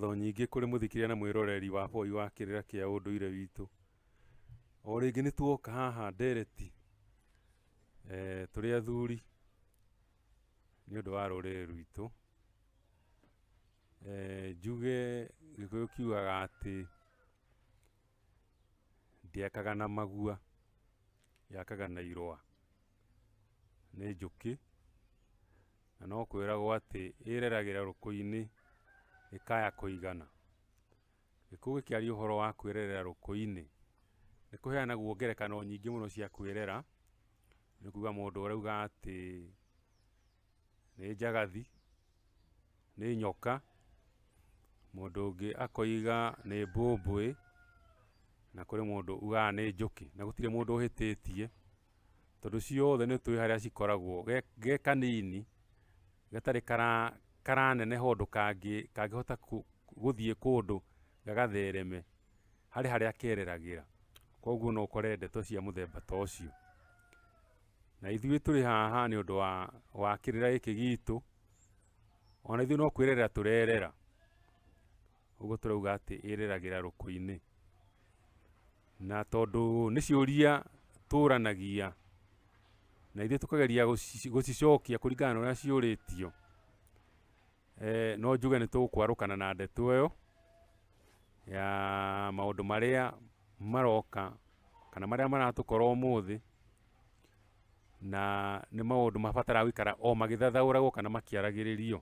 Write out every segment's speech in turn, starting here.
Ngatho nyingĩ kũrĩ mũthikĩrĩria na mwĩroreri wa Boy wa kĩrĩra kĩa ũndũire witũ. O rĩngĩ nĩ tuoka haha ndereti tũrĩ athuri nĩ ũndũ wa rũrĩrĩ rwitũ. Njuge Gĩkũyũ kiugaga atĩ ndĩakaga na magua, yakaga na irũa. Nĩ njũkĩ na no kwĩragwo atĩ ĩreragĩra rũkũ-inĩ ĩkaya kũigana. Gĩkũyũ gĩkĩaria ũhoro wa kwĩrerera rũkũ-inĩ, nĩ kũheanagwo ngerekano nyingĩ mũno cia kwĩrera, nĩ kuga mũndũ arauga atĩ nĩ njagathi, nĩ nyoka, mũndũ ũngĩ akoiga nĩ mbũmbũĩ, na kũrĩ mũndũ ugaga nĩ njũkĩ, na gũtirĩ mũndũ ũhĩtĩtie, tondũ ciothe nĩ tũĩ harĩa cikoragwo, ge kanini gatarĩ karaneneha ũndũ kangĩhota gũthiĩ kũndũ gagathereme, harĩ harĩa kereragĩra, koguo no ũkore ndeto cia mũthemba ta ũcio. Na ithuĩ tũrĩ haha nĩ ũndũ wa kĩrĩra gĩkĩ gitũ, ona ithuĩ no kwĩrerera tũrerera, ũguo tũrauga atĩ ĩreragĩra rũkũ-inĩ. Na tondũ nĩ ciũria tũranagia, na ithuĩ tũkageria gũcicokia kũringana na ũrĩa ciũrĩtio, no njuge nĩ tũkwarũkana na ndeto ĩyo ya maũndũ marĩa maroka kana marĩa maratũkora ũmũthĩ, na nĩ maũndũ mabataraga gũikara o magĩthathaũragwo kana makĩaragĩrĩrio.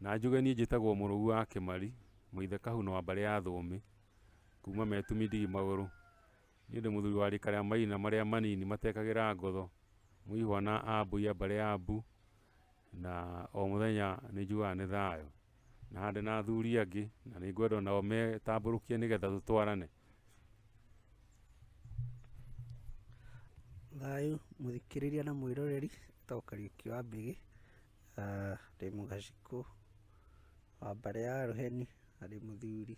Na njuge niĩ njĩtagwo Mũrũgu wa Kĩmari, Mũithe Kahuno wa mbarĩ ya Thũũmĩ, kuma Metumi Ndigi Magũrũ. Niĩ ndĩ mũthuri wa rika rĩa maina marĩa manini matekagĩra ngotho, mũihwa na ambui a mbarĩ ya Ambu, na o mũthenya nĩ njugaga nĩ thayũ. Na haha ndĩ na athuri angĩ na nĩ ngwenda onao metambũrũkie nĩgetha tũtwarane. Thayũ mũthikĩrĩria na mwĩroreri, njĩtagwo Kariũki wa Mbĩgĩ, ndĩ mũgacikũ wa mbarĩ ya Rũheni na ndĩ mũthuri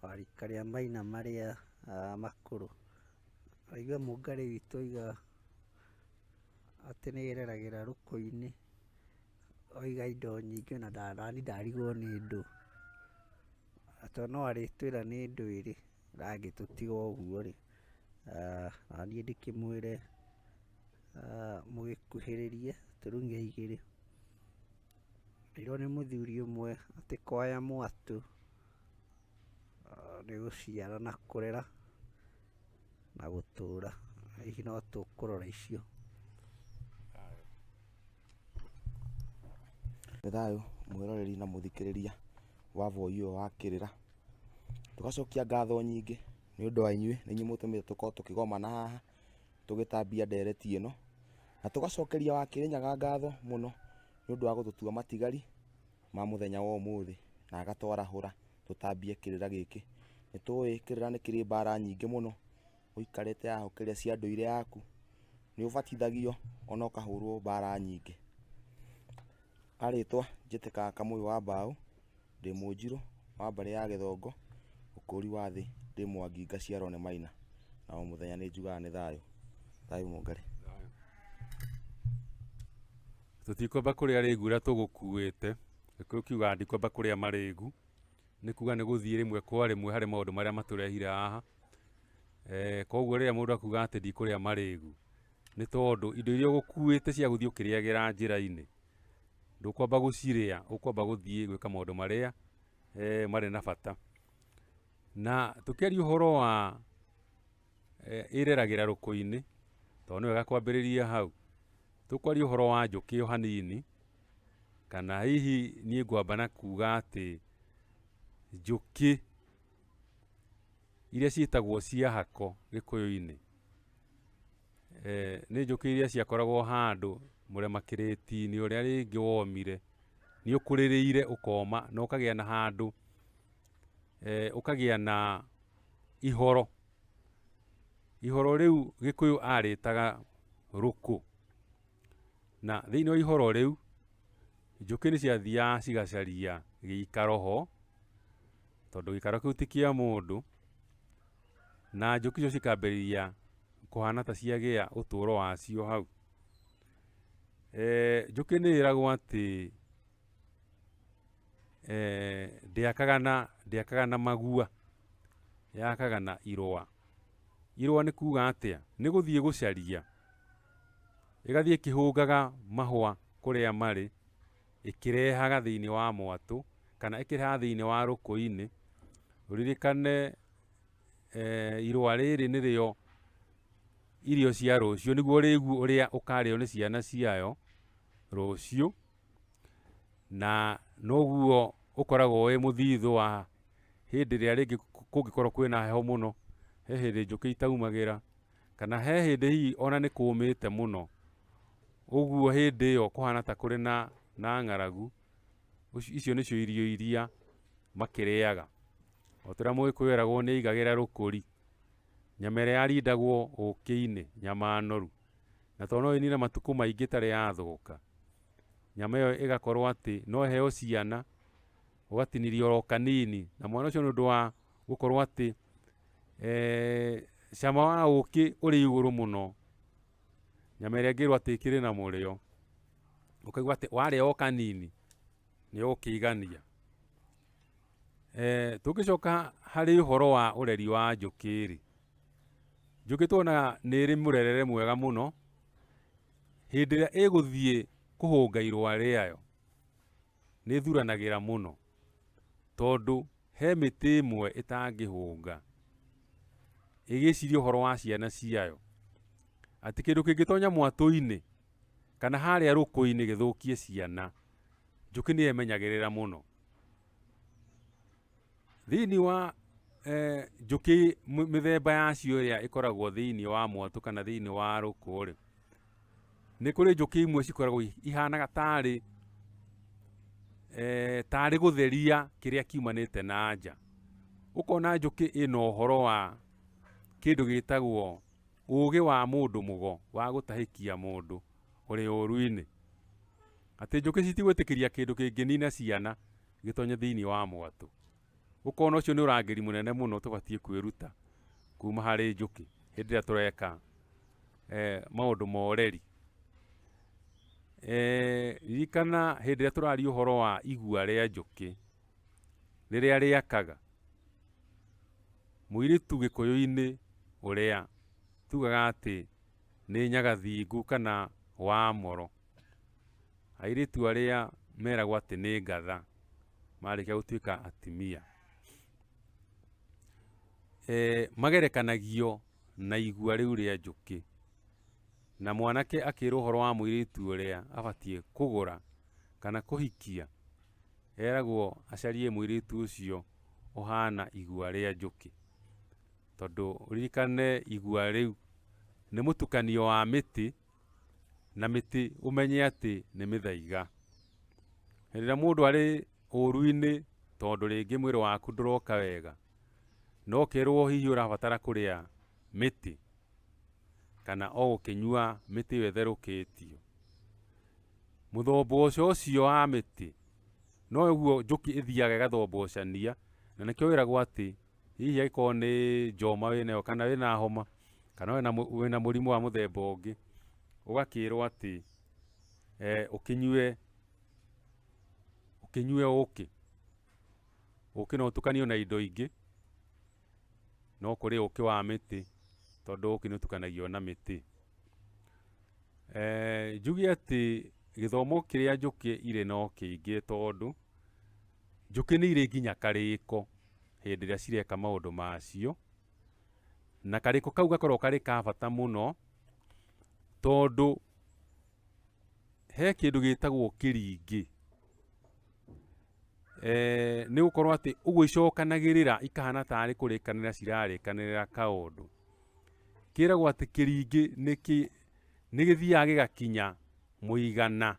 wa rika rĩa maina marĩa makũrũ. Ndaigua mũngarĩ witũ oiga atĩ nĩ ĩreragĩra rũkũ-inĩ, oiga indo nyingĩ na nani ndarigwo nĩ ndũ, tondũ no arĩtwĩra nĩ ndũ ĩrĩ ndangĩtũtiga ũguo rĩ, naniĩ ndĩkĩmwĩre mũgĩkuhĩrĩrie tũrung'e igĩrĩ. Nderirwo nĩ mũthuri ũmwe atĩ kwaya mwatũ nĩ gũciara na kũrera na gũtũra, hihi no tũkũrora icio. Nĩ thayũ mwĩroreri na mũthikĩrĩria wa Voi ũyũ wa Kĩrĩra. Tũgacokia ngatho nyingĩ nĩ ũndũ wa inyuĩ, nĩ inyuĩ mũtũmĩte tũkorwo tũkĩgomana haha tũgĩtambia ndereti ĩno. Na tũgacokeria wa Kĩrĩnyaga ngatho mũno nĩ ũndũ wa gũtũtua matigari ma mũthenya wa ũmũthĩ na agatwarahũra tũtambie kĩrĩra gĩkĩ. Nĩ tũĩ kĩrĩra nĩ kĩrĩ mbara nyingĩ mũno, ũikarĩte haha ũkĩrĩa cia ndũire yaku, nĩ ũbatithagio ona ũkahũrwo mbara nyingĩ. Arĩtwa njĩtĩkaga Kamũyũ wa Mbaũ, ndĩ Mũnjirũ wa mbarĩ ya Gĩthongo, ũkũri wa thĩ ndĩ Mwangi ngaciarwo nĩ Maina, na o mũthenya nĩ njugaga nĩ thayũ. Thayũ Mũngarĩ. Tũtikwamba kũrĩa rĩgu ũrĩa tũgũkuĩte, Gĩkũyũ kiugaga ndikwamba kũrĩa marĩgu, nĩ kuga nĩ gũthiĩ rĩmwe kwa rĩmwe harĩ maũndũ marĩa matũrehire haha. Koguo rĩrĩa mũndũ akuga atĩ ndikũrĩa marĩgu, nĩ tondũ indo iria ũgũkuĩte cia gũthiĩ ũkĩrĩagĩra njĩra-inĩ, ndũkwamba gũcirĩa, ũkwamba gũthiĩ gwĩka maũndũ marĩa marĩ na bata. Na tũkĩaria ũhoro wa ĩreragĩra rũkũ-inĩ, tondũ nĩ wega kwambĩrĩria hau, tũkwaria ũhoro wa njũkĩ o hanini, kana hihi niĩ ngwamba na kuga atĩ njũkĩ iria ciĩtagwo cia hako gĩkũyũ-inĩ, nĩ njũkĩ iria ciakoragwo handũ mũrema kĩrĩti-inĩ ũrĩa rĩngĩ womire, nĩ ũkũrĩrĩire ũkoma na ũkagĩa na handũ, ũkagĩa na ihoro. Ihoro rĩu Gĩkũyũ arĩtaga rũkũ. Na thĩinĩ wa ihoro rĩu, njũkĩ nĩ ciathiaga cigacaria gĩikaro ho, tondũ gĩikaro kĩu ti kĩa mũndũ, na njũkĩ icio cikambĩrĩria kũhana ta ciagĩa ũtũro wacio hau. Njũkĩ nĩ ĩragwo atĩ ndĩakaga na magua, yakaga na irũa. Irũa nĩ kuga atĩa? Nĩ gũthiĩ gũcaria, ĩgathiĩ ĩkĩhũngaga mahũa kũrĩa marĩ, ĩkĩrehaga thĩiniĩ wa mwatũ kana ĩkĩrehaga thĩiniĩ wa rũkũ-inĩ. Ũririkane irũa rĩrĩ nĩrĩo irio cia rũciũ, nĩguo rĩgu ũrĩa ũkarĩo nĩ ciana ciayo rũciũ, na noguo ũkoragwo wĩ mũthithũ wa hĩndĩ ĩrĩa rĩngĩ kũngĩkorwo kwĩna heho mũno, he hĩndĩ njũkĩ itaumagĩra, kana he hĩndĩ hihi ona nĩ kũmĩte mũno, ũguo hĩndĩ ĩyo kũhana ta kũrĩ na ng'aragu, icio nĩcio irio iria makĩrĩaga. O ta ũrĩa mũgĩkũyũ eragwo nĩ aigagĩra rũkũri, nyama ĩrĩa yarindagwo ũkĩ-inĩ, nyama noru, na tondũ no ĩnine matukũ maingĩ ĩtarĩ yathũka, nyama ĩyo ĩgakorwo atĩ no ĩheo ciana, ũgatinĩrio oro kanini, na mwana ũcio nĩ ũndũ wa gũkorwo atĩ cama wa ũkĩ ũrĩ igũrũ mũno, nyama ĩrĩa ĩngĩrwo atĩ ĩkĩrĩ na mũrĩo, ũkaigua atĩ warĩa o kanini nĩ ũgũkĩigania. Tũngĩcoka harĩ ũhoro wa ũreri wa njũkĩ rĩ, njũkĩ tuonaga nĩ ĩrĩ mũrerere mwega mũno, hĩndĩ ĩrĩa ĩgũthiĩ kũhũnga irũa rĩayo, nĩ ĩthuranagĩra mũno, tondũ he mĩtĩ ĩmwe ĩtangĩhũnga, ĩgĩciria ũhoro wa ciana ciayo, atĩ kĩndũ kĩngĩtonya mwatũ-inĩ kana harĩa rũkũ-inĩ gĩthũkie ciana, njũkĩ nĩ ĩmenyagĩrĩra mũno. Thĩiniĩ wa njũkĩ mĩthemba yacio ĩrĩa ĩkoragwo thĩiniĩ wa mwatũ kana thĩiniĩ wa rũkũ rĩ, nĩ kũrĩ njũkĩ imwe cikoragwo ihanaga tarĩ tarĩ gũtheria kĩrĩa kiumanĩte na nja. Ũkona njũkĩ ĩna ũhoro wa kĩndũ gĩtagwo ũgĩ wa mũndũ mũgo wa gũtahĩkia mũndũ ũrĩ ũru-inĩ. Atĩ njũkĩ citigwĩtĩkĩria kĩndũ kĩngĩnina ciana gĩtonye thĩiniĩ wa mwatũ. Ũkona ũcio nĩ ũrangĩri mũnene mũno tũbatiĩ kwĩruta kuma harĩ njũkĩ hĩndĩ ĩrĩa tũreka maũndũ ma ũreri. Ririkana hĩndĩ ĩrĩa tũraria ũhoro wa igua rĩa njũkĩ, rĩrĩa rĩakaga, mũirĩtu gĩkũyũ-inĩ ũrĩa tugaga atĩ nĩ nyagathingu kana wa moro, airĩtu arĩa meragwo atĩ nĩ ngatha marĩkia gũtuĩka atumia, magerekanagio na igua rĩu rĩa njũkĩ, na mwanake akĩrwo ũhoro wa mũirĩtu ũrĩa abatiĩ kũgũra kana kũhikia, eragwo acarie mũirĩtu ũcio ũhana igua rĩa njũkĩ, tondũ ũririkane igua rĩu nĩ mũtukanio wa mĩtĩ, na mĩtĩ ũmenye atĩ nĩ mĩthaiga. Hĩndĩ ĩrĩa mũndũ arĩ ũru-inĩ tondũ rĩngĩ mwĩrĩ waku ndũroka wega, no ũkerwo hihi ũrabatara kũrĩa mĩtĩ kana o gũkĩnyua mĩtĩ ĩyo ĩtherũkĩtio. Mũthomboco ũcio wa mĩtĩ noguo njũkĩ ĩthiaga ĩgathombocania, na nĩkĩo wĩragwo atĩ hihi angĩkorwo nĩ njoma wĩnayo kana wĩna homa kana wĩna mũrimũ wa mũthemba ũngĩ, ũgakĩrwo atĩ ũkĩnyue ũkĩ. Ũkĩ no ũtukanio na indo ingĩ, no kũrĩ ũkĩ wa mĩtĩ, tondũ ũkĩ nĩ ũtukanagio na mĩtĩ. Njuge atĩ gĩthomo kĩrĩa njũkĩ irĩ no kĩingĩ, tondũ njũkĩ nĩ irĩ nginya karĩko hĩndĩ ĩrĩa cireka maũndũ macio, na karĩko kau gakoragwo karĩ ka bata mũno, tondũ he kĩndũ gĩtagwo kĩringĩ. Nĩ gũkorwo atĩ ũguo icokanagĩrĩra ikahana tarĩ kũrĩkanĩra cirarĩkanĩrĩra kaũndũ. Kĩragwo atĩ kĩringĩ nĩ gĩthiaga gĩgakinya mũigana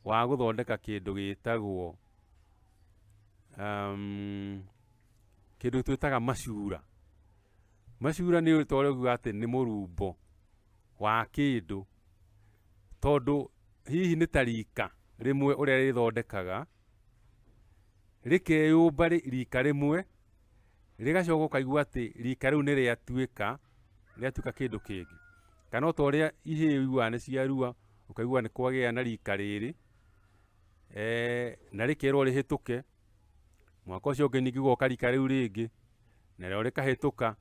wa gũthondeka kĩndũ gĩtagwo kĩndũ twĩtaga macura. Macura nĩ ta ũrĩa ũiguaga atĩ nĩ mũrumbo wa kĩndũ, tondũ hihi nĩ ta rika rĩmwe ũrĩa rĩthondekaga, rĩkeyũmba rika rĩmwe, rĩgacoka ũkaigua atĩ rika rĩu nĩ rĩatuĩka kĩndũ kĩngĩ. Kana o ta ũrĩa ihĩĩ ũiguaga nĩ ciarua, ũkaigua nĩ kwagĩa na rika rĩrĩ, Na rĩkerwo rĩhĩtũke, mwaka ũcio ũngĩ ningĩ gũgoka rika rĩu rĩngĩ, narĩo rĩkahĩtũka.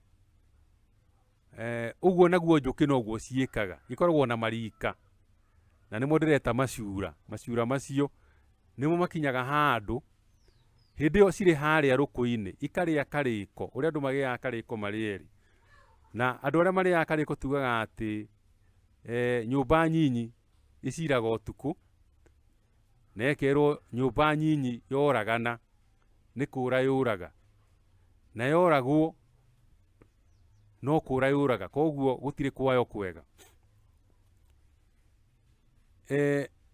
Ũguo naguo njũkĩ noguo ciĩkaga, ikoragwo na marika, na nĩmo ndĩreta macura. Macura macio nĩmo makinyaga handũ, hĩndĩ ĩyo cirĩ harĩa rũkũ-inĩ, ikarĩa karĩko, ũrĩa andũ marĩaga karĩko marĩ erĩ. Na andũ arĩa marĩaga karĩko tugaga atĩ nyũmba nyinyi ĩciraga ũtukũ, na ĩkerwo nyũmba nyinyi yoragana nĩ kũra yũraga, na yoragwo no kũra yũraga, koguo gũtirĩ kwayo kwega.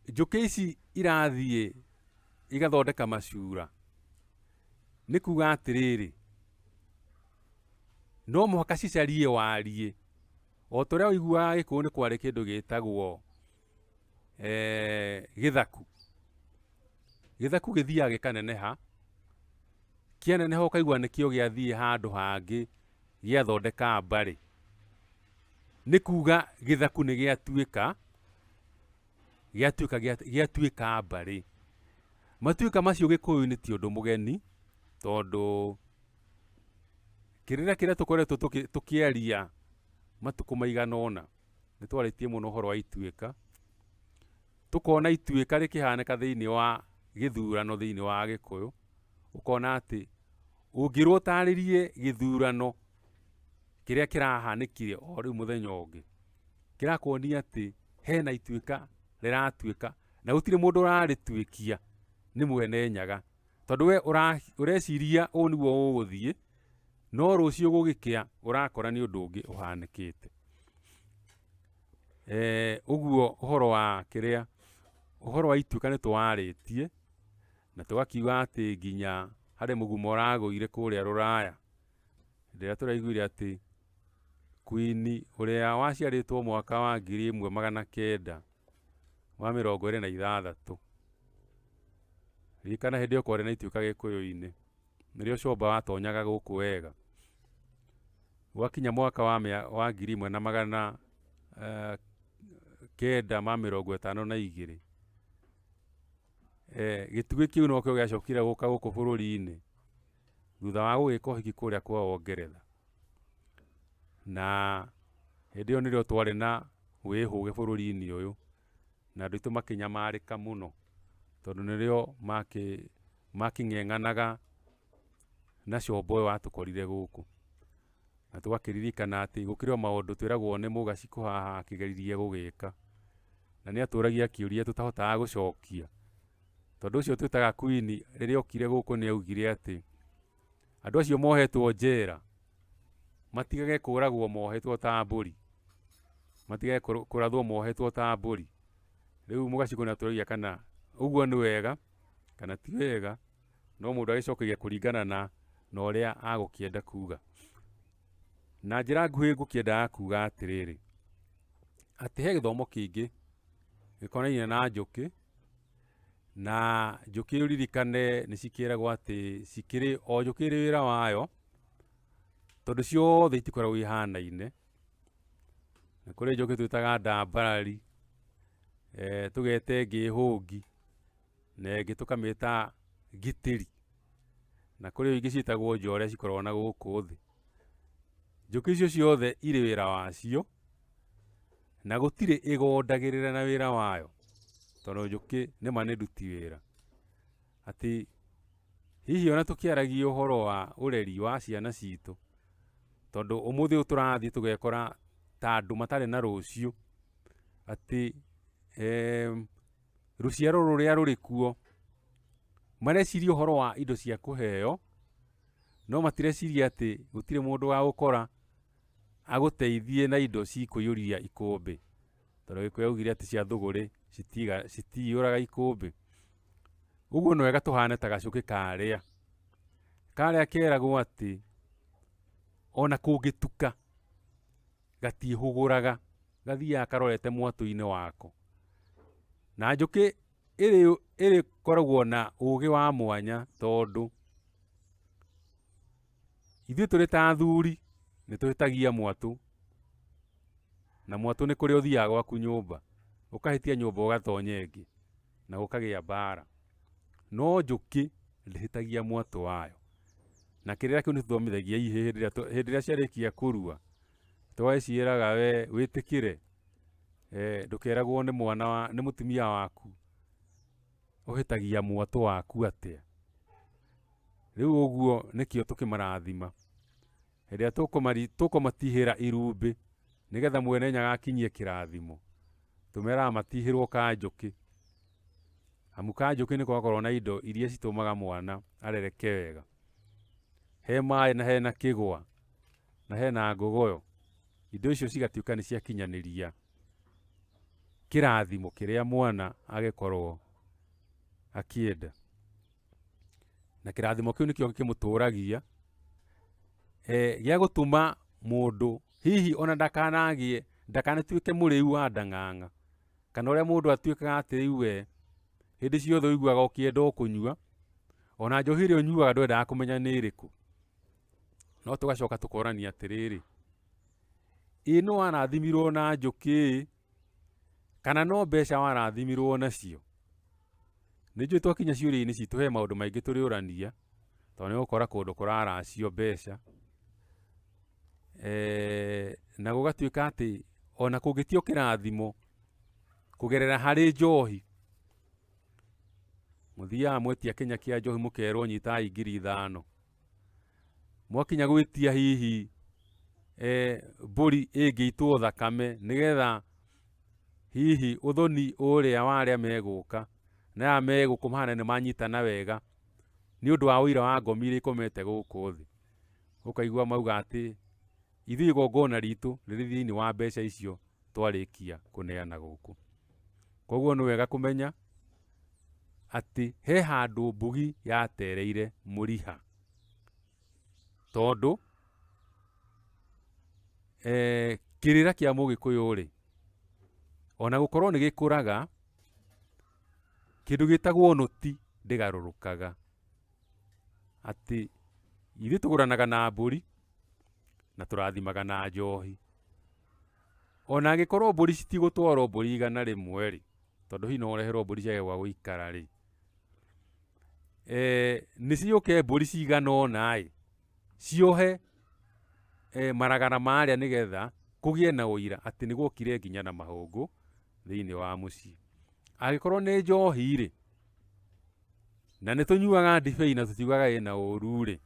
Njũkĩ ici irathiĩ igathondeka macura, nĩ kuga atĩrĩrĩ, no mũhaka cicarie wariĩ, o ta ũrĩa ũiguaga Gĩkũyũ nĩ kwarĩ kĩndũ gĩtagwo gĩthaku. Gĩthaku gĩthiaga gĩkaneneha, kĩaneneha ũkaigua nĩkĩo gĩathiĩ handũ hangĩ gĩathondeka mbarĩ. Nĩ kuga gĩthaku nĩ gĩatuĩka gĩatuĩka gĩatuĩka mbarĩ. Matuĩka macio Gĩkũyũ-inĩ ti ũndũ mũgeni, tondũ kĩrĩra kĩrĩa tũkoretwo tũkĩaria matukũ maigana ũna, nĩ twarĩtie mũno ũhoro wa ituĩka, tũkona ituĩka rĩkĩhanĩka thĩiniĩ wa gĩthurano thĩiniĩ wa Gĩkũyũ, ũkona atĩ ũngĩrwo ũtarĩrie gĩthurano kĩrĩa kĩrahanĩkire o rĩu mũthenya ũngĩ, kĩrakuonia atĩ hena ituĩka rĩratuĩka na gũtirĩ mũndũ ũrarĩtuĩkia nĩ mwene Nyaga. Tondũ we ũreciria ũũ nĩguo gũgũthiĩ, no rũciũ gũgĩkĩa ũrakora nĩ ũndũ ũngĩ ũhanĩkĩte. Ũguo ũhoro wa kĩrĩa, ũhoro wa ituĩka nĩ tũwarĩtie, na tũgakiuga atĩ nginya harĩ mũgumo ũragũire kũrĩa rũraya, hĩndĩ ĩrĩa tũraiguire atĩ Queen ũrĩa waciarĩtwo mwaka wa 1926, ririkana hĩndĩ ĩyo kwarĩ na ituĩka Gĩkũyũ-inĩ, nĩrĩo Comba watonyaga gũkũ wega. Gwakinya mwaka wa 1952, gĩtugĩ kĩu nokĩo gĩacokire gũka gũkũ bũrũri-inĩ thutha wa gũgĩka ũhiki kũrĩa kwao Ngeretha. Na hĩndĩ ĩyo nĩrĩo twarĩ na wĩhũge bũrũri-inĩ ũyũ, na andũ aitũ makĩnyamarĩka mũno, tondũ nĩrĩo makĩng'eng'anaga na comba ũyũ watũkorire gũkũ. Na tũgakĩririkana atĩ gũkĩrĩ o maũndũ twĩragwo nĩ Mũgacikũ haha akĩgeririe gũgĩka, na nĩ atũragia kĩũria tũtahotaga gũcokia. Tondũ ũcio twĩtaga Queen rĩrĩa okire gũkũ nĩ augire atĩ andũ acio mohetwo njera matigage kũragwo mohetwo ta mbũri, matigage kũrathwo mohetwo ta mbũri. Rĩu Mũgacikũ nĩ atũragia kana ũguo nĩ wega kana ti wega, no mũndũ agĩcokagia kũringana na ũrĩa agũkĩenda kuga. Na njĩra nguhĩ ngũkĩendaga kuga atĩrĩrĩ, atĩ he gĩthomo kĩingĩ gĩkonainie na njũkĩ, na njũkĩ ũririkane nĩ cikĩragwo atĩ cikĩrĩ o njũkĩ ĩrĩ wĩra wayo, tondũ ciothe itikoragwo ihanaine. Nĩ kũrĩ njũkĩ twĩtaga ndambarari, tũgeta ĩngĩ hũngi, na ĩngĩ tũkamĩta ngitĩri, na kũrĩ ingĩ ciĩtagwo njore cikoragwo na gũkũ thĩ. Njũkĩ icio ciothe irĩ wĩra wacio, na gũtirĩ ĩgondagĩrĩra na wĩra wayo, tondũ njũkĩ nĩma nĩ nduti wĩra. Atĩ hihi ona tũkĩaragia ũhoro wa ũreri wa ciana citũ, tondũ ũmũthĩ ũyũ tũrathiĩ tũgekora ta andũ matarĩ na rũciũ, atĩ rũciaro rũrĩa rũrĩ kuo, mareciria ũhoro wa indo cia kũheo, no matireciria atĩ gũtirĩ mũndũ ũgagũkora agũteithie na indo cikũiyũria ikũmbĩ. Tondũ Gĩkũyũ augire atĩ cia thũgũrĩ citiyũraga ikũmbĩ. Ũguo nĩ wega tũhane ta gacũkĩ karĩa. Karĩa keragwo atĩ ona kũngĩtuka gatiĩhũgũraga, gathiaga karorete mwatũ-inĩ wako. Na njũkĩ ĩrĩkoragwo na ũgĩ wa mwanya tondũ ithuĩ tũrĩ ta athuri nĩ tũhĩtagia mwatũ, na mwatũ nĩ kũrĩa ũthiaga gwaku nyũmba, ũkahĩtia nyũmba ũgatonya ĩngĩ na gũkagĩa mbara. No njũkĩ ndĩhĩtagia mwatũ wayo. Na kĩrĩra kĩu nĩ tũthomithagia ihĩĩ hĩndĩ ĩrĩa ciarĩkia kũrua, tũgagĩciĩraga we wĩtĩkĩre ndũkeragwo nĩ mwana wa nĩ mũtumia waku ũhĩtagia mwatũ waku atĩa. Rĩu ũguo nĩkĩo tũkĩmarathima. Hĩndĩ ĩrĩa tũkũmatihĩra irumbĩ nĩgetha mwene Nyaga akinyie kĩrathimo, tũmeraga matihĩrwo kanjũkĩ. Amu kanjũkĩ nĩko gakoragwo na indo iria citũmaga mwana arereke wega. He maĩ na hena kĩgwa na hena ngogoyo, indo icio cigatuĩka nĩ ciakinyanĩria kĩrathimo kĩrĩa mwana agĩkorwo akĩenda. Na kĩrathimo kĩu nĩkĩo kĩmũtũragia, gĩa gũtũma mũndũ hihi ona ndakanagĩe, ndakanatuĩke mũrĩu wa ndang'ang'a, kana ũrĩa mũndũ atuĩkaga atĩ rĩu we hĩndĩ ciothe ũiguaga ũkĩenda o kũnyua, ona njohi ĩrĩa ũnyuaga ndwendaga kũmenya nĩ ĩrĩkũ. No tũgacoka tũkorania atĩrĩrĩ, ĩ nĩ warathimirwo na njũkĩ ĩ, kana no mbeca warathimirwo nacio? Nĩ njũĩ twakinya ciũria-inĩ citũ he maũndũ maingĩ tũrĩũrania, tondũ nĩ ũgũkora kũndũ kũraracio mbeca, na gũgatuĩka atĩ ona kũngĩtio kĩrathimo kũgerera harĩ njohi, mũthiaga mwetia kĩnya kĩa njohi mũkerwo nyitai 5,000. Mwakinya gwĩtia hihi mbũri ĩngĩitwo thakame nĩgetha hihi ũthoni ũrĩa wa arĩa megũka na aya megũkũ mahane nĩ manyitana wega nĩ ũndũ wa ũira wa ngomi iria ikomete gũkũ thĩ. Ũkaigua mauga atĩ ithuĩ igongona ritũ rĩrĩ thĩiniĩ wa mbeca icio twarĩkia kũneana gũkũ. Koguo nĩ wega kũmenya atĩ he handũ mbugi yatereire mũriha, tondũ kĩrĩra kĩa mũgĩkũyũ rĩ, ona gũkorwo nĩ gĩkũraga, kĩndũ gĩtagwo nũti ndĩgarũrũkaga. Atĩ ithuĩ tũgũranaga na mbũri na tũrathimaga na njohi. Ona angĩkorwo mbũri citigũtwarwo mbũri 100 rĩ, tondũ hihi no ũreherwo mbũri ciage gwa gũikara rĩ, nĩ ciũke mbũri cigana ũna ĩ, ciohe maragara marĩa nĩgetha kũgĩe na ũira atĩ nĩ gwokire nginya na mahũngũ thĩiniĩ wa mũciĩ. Angĩkorwo nĩ njohi rĩ, na nĩ tũnyuaga ndibei na tũtiugaga ĩna ũru rĩ,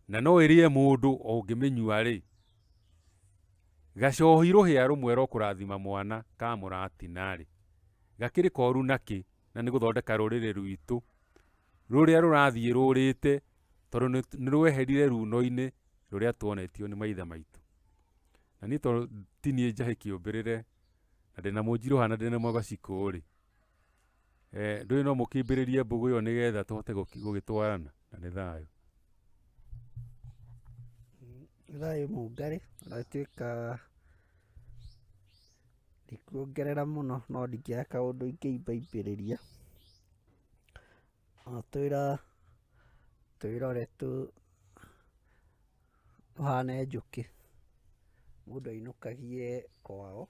na no ĩrĩe mũndũ ũngĩmĩnyua rĩ, gacohi rũhĩa rũmwe rwa kũrathima mwana ka mũratina rĩ, gakĩrĩ koru nakĩ na nĩ gũthondeka rũrĩrĩ rwitũ rũrĩa rũrathiĩ rũrĩte tondũ nĩ rweherire runo-inĩ rũrĩa tuonetio nĩ maithe maitũ. Na niĩ tondũ ti niĩ njahĩ kĩũmbĩrĩre na ndĩna mũnjirũ haha na ndĩna mũgacikũ rĩ, ndũĩ no mũkĩmbĩrĩrie mbũgũ ĩyo nĩgetha tũhote gũgĩtwarana na nĩ thayũ. Thayũ Mũngarĩ, ndatuĩka ndikuongerera mũno no ndingĩaga kaũndũ ingĩimbaimbĩrĩria. Twĩra twĩrore tũhane njũkĩ, mũndũ ainũkagie kwao,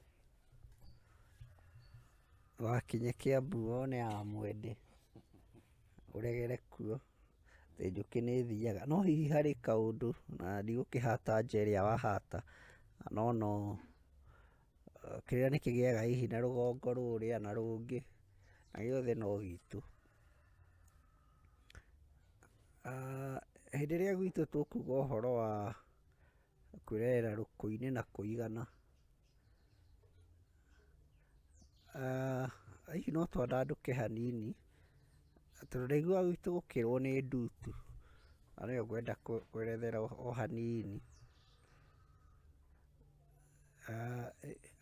wakinya Kĩambu wone ya mwende, ũregere kuo, atĩ njũkĩ nĩ ĩthiaga. No hihi harĩ kaũndũ na ndigũkĩhata nja ĩrĩa wahata, no no kĩrĩa nĩ kĩgĩaga hihi na rũgongo rũrĩa na rũngĩ, na gĩothe no gitũ. Hĩndĩ ĩrĩa gwitũ tũkuga ũhoro wa kwĩrerera rũkũ-inĩ na kũigana, hihi no twandandũke hanini, tondũ ndaiguaga gwitũ gũkĩrwo nĩ ndutu, na nĩyo ngwenda kwerethera o hanini.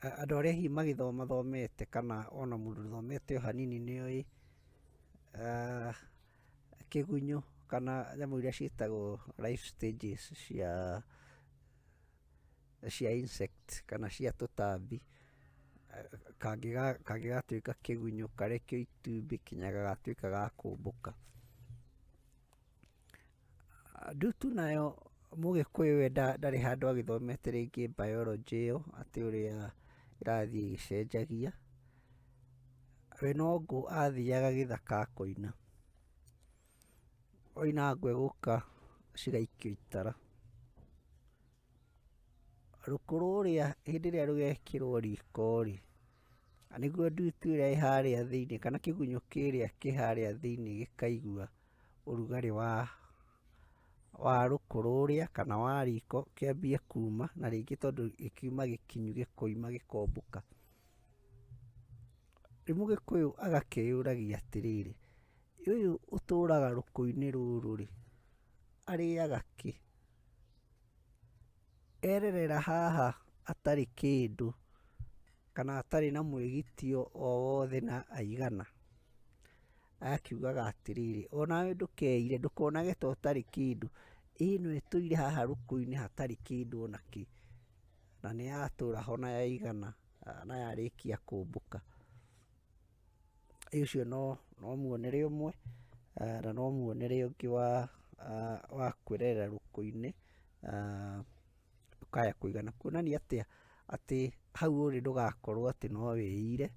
Andũ arĩa hihi magĩthomathomete kana ona mũndũ ũthomete o hanini nĩoĩ kĩgunyũ kana nyamũ iria ciĩtagwo life stages cia insect kana cia tũtambi, kangĩgatuĩka kĩgunyũ karekio itumbĩ nginya gagatuĩka ga kũmbũka. Ndutu nayo mũgĩkũyũ we ndarĩ handũ agĩthomete rĩngĩ biology ĩyo atĩ ũrĩa ĩrathiĩ ĩgĩcenjagia. We no ngũ athiaga gĩthaka akoina. Oina ngũ egũka cigaikio itara. Rũkũ rũrĩa hĩndĩ ĩrĩa rũgekĩrwo riko rĩ, nĩguo ndutu ĩrĩa ĩ harĩa thĩiniĩ kana kĩgunyũ kĩrĩa kĩ harĩa thĩiniĩ gĩkaigua ũrugarĩ wa rũkũ rũrĩa kana wa riko kĩambie kuma, na rĩngĩ tondũ gĩkiuma gĩkinyu gĩkoima gĩkombũka. Rĩu Mũgĩkũyũ agakĩyũragia atĩrĩrĩ, ũyũ ũtũraga rũkũ-inĩ rũrũ rĩ, arĩaga kĩ? Ererera haha atarĩ kĩndũ kana atarĩ na mwĩgitio o wothe na aigana. Agakiugaga atĩrĩrĩ, onawe ndũkeire, ndũkonage ta ũtarĩ kĩndũ, ĩno ĩtũire haha rũkũ-inĩ hatarĩ kĩndũ ona kĩ, na nĩ yatũra ho na yaigana na yarĩkia kũmbũka. Ũcio no muonere ũmwe na no muonere ũngĩ wa kwĩrerera rũkũ-inĩ ndũkaya kũigana. Kuonania atĩa? Atĩ hau ũrĩ ndũgakorwo atĩ no wĩire,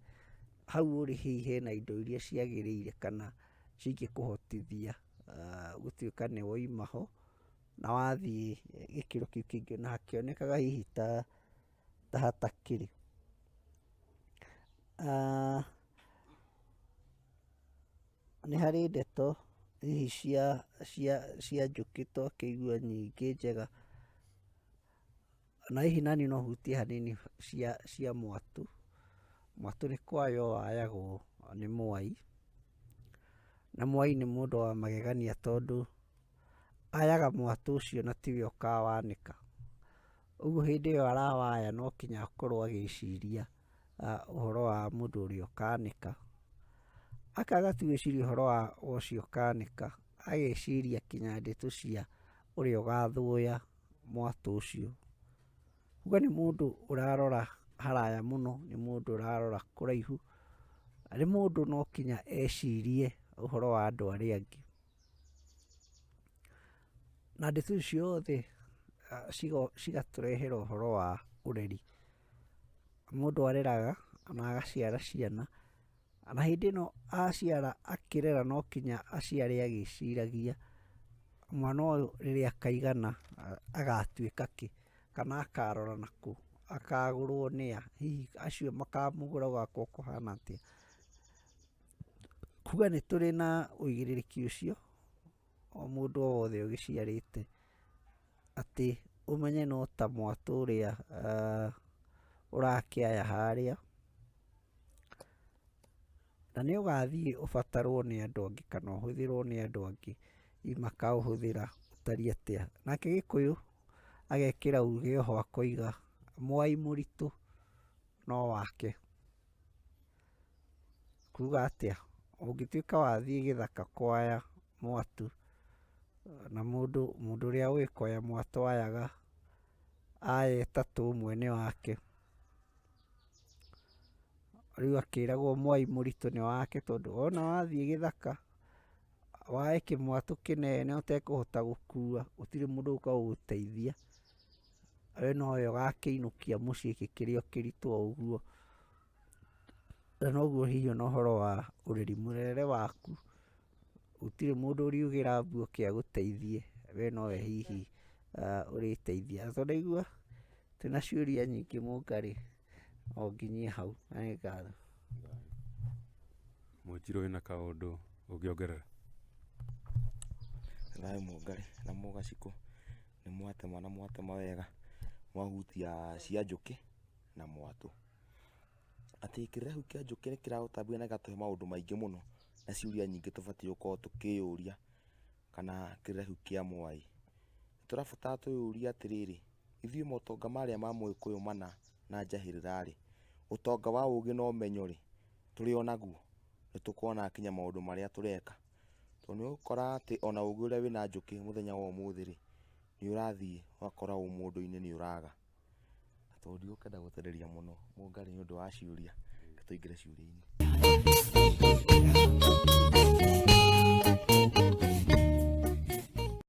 hau ũrĩ hihi hena indo iria ciagĩrĩire kana cingĩkũhotithia gũtuĩka nĩ wauma ho na wathiĩ gĩkĩro kĩu kĩngĩ na hakĩonekaga hihi ta hatakĩrĩ. Nĩ harĩ ndeto hihi cia njũkĩ twakĩigua nyingĩ njega, na hihi naniĩ no hutie hanini cia mwatũ. Mwatũ nĩ kwaywo wayagwo nĩ mwai, na mwai nĩ mũndũ wa magegania tondũ ayaga mwatũ ũcio na tiwe ũkawanĩka. Ũguo hĩndĩ ĩyo arawaya no nginya akorwo agĩciria ũhoro wa mũndũ ũrĩa ũkanĩka. Akaga tu gwĩciria ũhoro wa ũcio ũkanĩka, ageciria kinya ndeto cia ũrĩa ũgathũya mwatũ ũcio. Kuga nĩ mũndũ ũrarora haraya mũno, nĩ mũndũ ũrarora kũraihu, nĩ mũndũ no kinya ecirie ũhoro wa andũ arĩa angĩ. Na ndeto icio ciothe cigatũrehera ũhoro wa ũreri. Mũndũ areraga na agaciara ciana, na hĩndĩ ĩno aciara akĩrera no kinya aciare agĩciragia mwana ũyũ rĩrĩa akaigana agatuĩka kĩ, kana akarora nakũ, akagũrwo nĩa, hihi acio makamũgũra gũgakorwo kũhana atĩa. Kuga nĩ tũrĩ na ũigĩrĩrĩki ũcio, o mũndũ o wothe ũgĩciarĩte, atĩ ũmenye no ta mwatũ ũrĩa ũrakĩaya harĩa, na nĩ ũgathiĩ ũbatarwo nĩ andũ angĩ kana ũhũthĩrwo nĩ andũ angĩ, hihi makaũhũthĩra ũtariĩ atĩa. Nake Gĩkũyũ agekĩra uge oho akoiga mwai mũritũ no wake. Kuga atĩa? Ũngĩtuĩka wathiĩ gĩthaka kwaya mwatũ, na mũndũ ũrĩa ũĩ kwaya mwatũ ayaga aya ĩtatũ ũmwe nĩ wake. Rĩu akĩragwo mwai mũritũ nĩ wake tondũ wona wathiĩ gĩthaka wae kĩmwatũ kĩnene ũtekũhota gũkua, gũtirĩ mũndũ ũgũka gũgũteithia, we nowe ũgakĩinũkia mũciĩ gĩkĩrĩ o kĩritũ o ũguo. Na noguo hihi ona ũhoro wa ũreri, mũrerere waku gũtirĩ mũndũ ũriugĩra mbu oke agũteithie, we nowe hihi ũrĩteithia. Na tondũ ndaigua twĩna ciũria nyingĩ Mũnga-rĩ, no nginyie hau na nĩ ngatho. Mũnjirũ wĩna kaũndũ ũngĩongerera? Thayũ Mũngarĩ na Mũgacikũ, nĩ mwatema na mwatema wega, mwahutia cia njũkĩ na mwatũ. Atĩ kĩrĩra kĩu kĩa njũkĩ nĩ kĩratũtambia na gĩgatũhe maũndũ maingĩ mũno na ciũria nyingĩ tũbatiĩ gũkorwo tũkĩyũria kana kĩrĩra kĩu kĩa mwai. Tũrabatara twĩyũrie atĩrĩrĩ, ithuĩ motonga marĩa ma mũgĩkũyũ mana na njahĩrĩra rĩ, ũtonga wa ũgĩ na ũmenyo rĩ, tũrĩ o naguo? Nĩ tũkuona nginya maũndũ marĩa tũreka? Tondũ nĩ ũgũkora atĩ ona ũgĩ ũrĩa wĩna njũkĩ mũthenya wa ũmũthĩ rĩ, nĩ ũrathiĩ ũgakora ũmũndũ-inĩ nĩ ũraga. Tondũ ndigũkĩenda gũtĩrĩria mũno Mũngarĩ nĩ ũndũ wa ciũria, reke tũingĩre ciũria-inĩ.